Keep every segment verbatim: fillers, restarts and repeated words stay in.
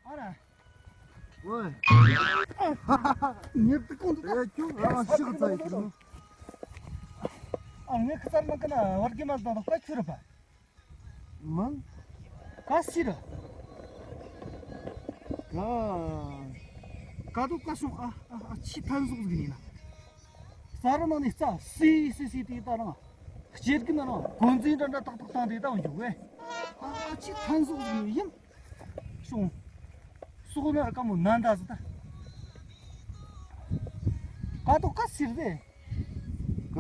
ཨ་ར། ཨོའི། ཉེར་དུ་གོང་དུ། ཨེ་ཁྱོད་རང་ལ་ཤི་གི་ཚ་ཡི་ཁྱོད། ཨ་ངས་ཁི་ཚར་ནང་གི་ན་བར་གི་མ་དང་ཁ་ཁྱུར་པ། མང་། ཀ་སི་ར། ཀ། ཀ་དོ་ཀ་སོང་ཨ་ཨ་ཨ་ཆི་ཐན་ཟོག་ཟིག་ཡིན་ན། རྩྭ་ར་ནང་ནས་རྩྭ་སི་སི་སི་དེ་ད་རང་། སྐྱེར་གི་ན་རང་གོན་འཛིན་འདྲ་འདྲ་ཏག་ཏག་བཏང་དེ་ད་འཇུག་གི། ཨ་ཨ་ཆི་ཐན་ཟོག་ཟིག་ཡིན། སོང་། སོག་ན་ཀ་མོ་ནན་ད་ཟི་ད། ཀ་དོ་ཀ་སི་ར་དེ། ག་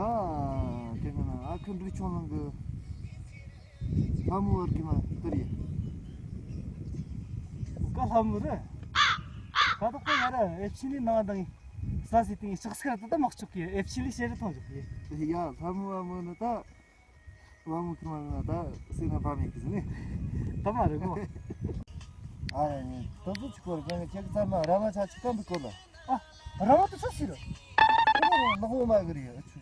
དེ་ག་ན་ཨ་ཁུ་འབྲུག་ཆུང་ལང་གི་ལྷ་མོ་བར་གི་མ་དེ་རེད། ག་ལྷ་མོ་རེད། ག་དོ་ག་ཡ་ར་ཨེ་ཕྱི་ནི་ནང་དང་ས་སི་ཏིང་ཤག་སྐར་དུ་ད་མག་ཆོག་གི་ཨེ་ཕྱི་ལི་ཤེར་ཐོང་ཆོག་གི། ཡ་ལྷ་མོ་བ་མོ་ནི་ད། ལྷ་མོ་ཁི་མ་ན་ད་སེ་ན་བ་མེ་ཁི་ཟི་ནི། ད་མ་རེད་གོ། ཨ་ཡ་ནི་ད་ཚོ་ཆི་གོ་ར་ག་ཁྱེད་ཀྱི་ཚར་ན་ར་མ་ཆ་ཆི་ཀམ་པི་གོ་ལ། ཨ། ར་མ་དུ་ཆ་སི་ར། ཨོ་ལག་འོ་མ་གི་རི་ཨ་ཆུ།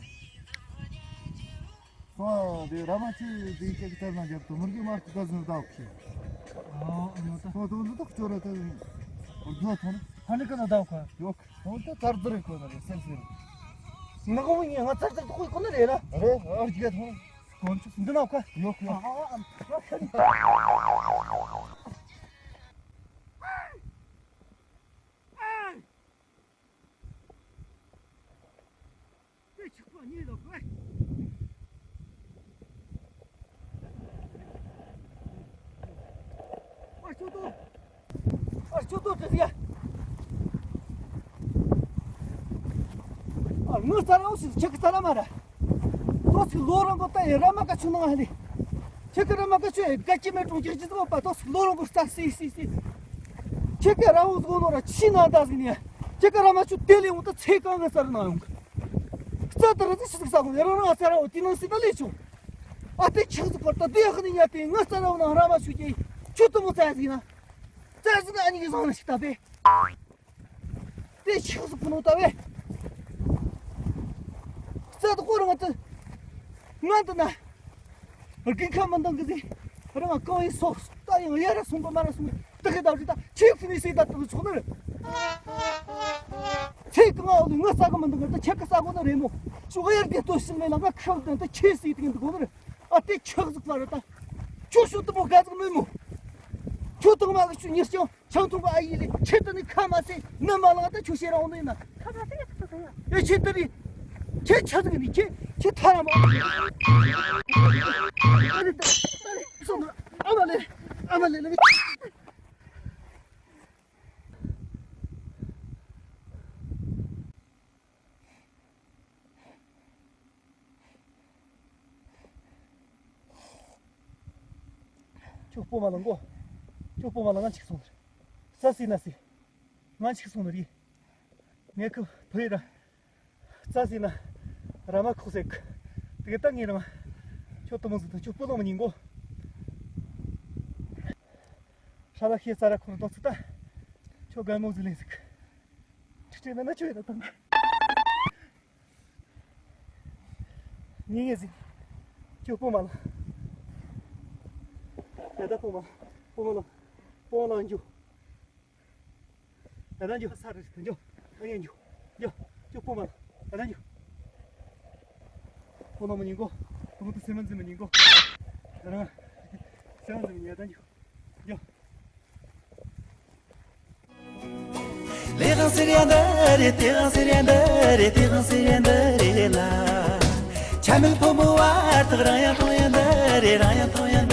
སོང་དེ་ར་མ་ཆུ་དེ་ཁྱེད་ཀྱི་ཚར་ན་རྒྱབ་ཏུ་མུར་གི་མ་སྐུ་ཀ་ཟུན་ད་ཁྱི། ཨོ་ཨོ་ད། སོང་དུ་འདི་དོག་ཅོ་ར་ད་ཟུན། འོ་དུ་ཐོན། ཧ་ནི་ཀ་ན་ད་ཁ། ཡོག་སོང་དུ་ཚར་དུ་རེ་གོ་ན་རེ་སེམས་སེམས། ང་གོ་མི་ང་ཚར་ཚར་དུ་ཁོ་གོ་ན་རེ་ལ། རེ་ཨར་གྱི་ཐོན། དཀོན་མཆོག་འདི་ན་ཁ། ཡོག་ཡོག་ཨ་ཨ་ཨ། དེ་ཆག་པ་གཉིས་ལ་ཁ། ཨ་ཅོ་ཏོ། ཨ་ཅོ་ཏོ་དེ་ཡ། ཨ་ངོ་ཙ་ར་འོ་སི་ཆེ་གི་ཙ་ར་མ་ར། ཏོ་སི་ལོ་རང་གོ་ཏ་ཡ་ར་མ་ཀ་ཆུ་ནང་ཧ་ལི། ཆེ་གི་ར་མ་ཀ་ཆུ་ཡ་ག་ཅི་མེ་ཀྲུང་ཅིག་ཅི་ཙོ་པ་ཏོ་སི་ལོ་རང་གོ་ཙ་སི་སི་སི། ཆེ་གི་ར་འོ་སི་གོ་ནོ་ར་ཆི་ན་ད་སི་ནི་ཡ། ཆེ་གི་ར་མ་ཆུ་དེ་ལི་འོ་ཏ་ཚེ་གང་གི་ཙ་ར་ནང་ཡོང་གི། ཙ་ཏ་ར་ཙི་ཤི་ཟིག་ས་གོ་ཡ་ར་རང་ཨ་ཙ་ར་འོ་ཏི་ནང་སི་ཏ་ལི་ཆུ། ཨ་ཏེ་ཆག་ཟིག་པར་ཏ་དེ་ཡ་ཁ་ནི་ཡ་ཏེ་ང་ཙ་ར་འོ་ནང་ར་མ་ཆུ་ཀྱི་ཆུ་ཏུ་མོ་ཙ་ཟིག་ན། ཙ་ཟིག་ན་ཨ་ནི་གི་ཟང་ན་ཤི་ཏ་པེ། དེ་ཆགས་སུ་ཕུ་ནུ་ལྟ་བས། རྩ་དུ་ཁོ་རང་དུ། ང་དུ་ན། དགུན་ཁ་མི་འདང་གི་ཟེ། རང་གང་ཡིན་སོགས་ད་ཡང་ཡ་ར་སོང་གི་མ་ར་སོང་གི་དག་གི་ད་རི་ད་ཆེ་ཁི་ནི་སེ་ད་དུ་ཆོག་ནི་རེད། ཚེ་གང་འོག་ནི་ངོ་ས་གི་མི་འདུག་གི་ད་ཆེ་གི་ས་གོ་ནི་རེད་མོ། ཅུ་ག་ཡར་དེ་ལྟོས་ཤིང་མེད་ན་ང་ཁ་བ་དང་ད་ཆེ་སེ་དེ་འདུག་གོ་ནི་རེད། ཨ་དེ་ཆགས་ཟིག་ལ་རེད་ད། ཁྱོད་ཤོད་དུ་མོ་ག་ཟིག་མེད་མོ། ཁྱོད་དང་མ་གི་ཆུ་ཉེར་སྐྱོང་། ཆང་འཐུང་བ་ཨ་ཡི་ལས་ཁྱེད་དུ་ནི་ཁ་མ་ཟེ་ནི་མ་ལང་ད་ཁྱོད་ཤེས་རང་ནི་ན། ཁ་མ་ཟེ་ཡ་ཐུག་ཐུག་ཡ། ཨེ་ཁྱེད་དུ་ནི། ཁྱེད་ཆ་ཟིག་ནི་ཁྱེད་ཁྱེད་ཐ་ར་མ། ཨ་ནི་ད་ཨ་ནི་སོང་ཨ་མ་ལེ་ཨ་མ་ལེ་ལེ། ཁྱོད་སྤོ་མ་ལང་གོ། ཁྱོད་སྤོ་མ་ལང་ང་འཆིག་སོང་ནི་རེད། ས་སི་ན་སི། ང་འཆིག་སོང་ནི་རེད། ངས་ཁུ་ཕུ་ཡི་ར། རྩ་ཟིན་ན་ར་མ་ཁོག་ཟེར་གི། དེ་གི་ད་ངས་རང་ཁྱོད་དུ་མོ་ཟིག་དང་ཁྱོད་སྤོ་ལོང་མི་ཉན་གོ། ཧྲ་ལ་ཤེས་ས་ར་ཁོ་ར་དོ་ཚིག་ད། ཁྱོད་རྒན་མོ་ཟིག་ལེན་ཟིག། ཁྲི་ཁྲི་མེད་ན་ཁྱོད་ཡོད་ད་དང་། ཉིན་ངས་ཟིག། ཁྱོད་སྤོ་མ་ལ། ཡ་ད་སྤོ་མ། སྤོ་མ་ལ། སྤོ་མ་ལ་འཇུ། ད་ད་འཇུ། ས་རེད་ད་འཇུ། ད་ཡན་འཇུ། འཇུ། འཇུ་སྤོ་མ་ལ། ད་ད་འཇུ། སྤོ་ལོང་མི་ཉན་གོ། ཁོ་མོ་ཏུ་སེམས་འཛིན་མི་ཉན་གོ། ད་རང་། སེམས་འཛིན་མི་ཉན་ད་འཇུ། འཇུ། ལས་གང་ཟེར་ཡང་འདི་རེད། དེ་གང་ཟེར་ཡང་འདི་རེད། དེ་གང་ཟེར་ཡང་འདི་རེད་ལ། ཆ་མིག་ཕོ་མོ་བར་ཐག་རང་ཡང་མཐོང་ཡང་འདི་རེད། རང་ཡང་མཐོང་ཡང་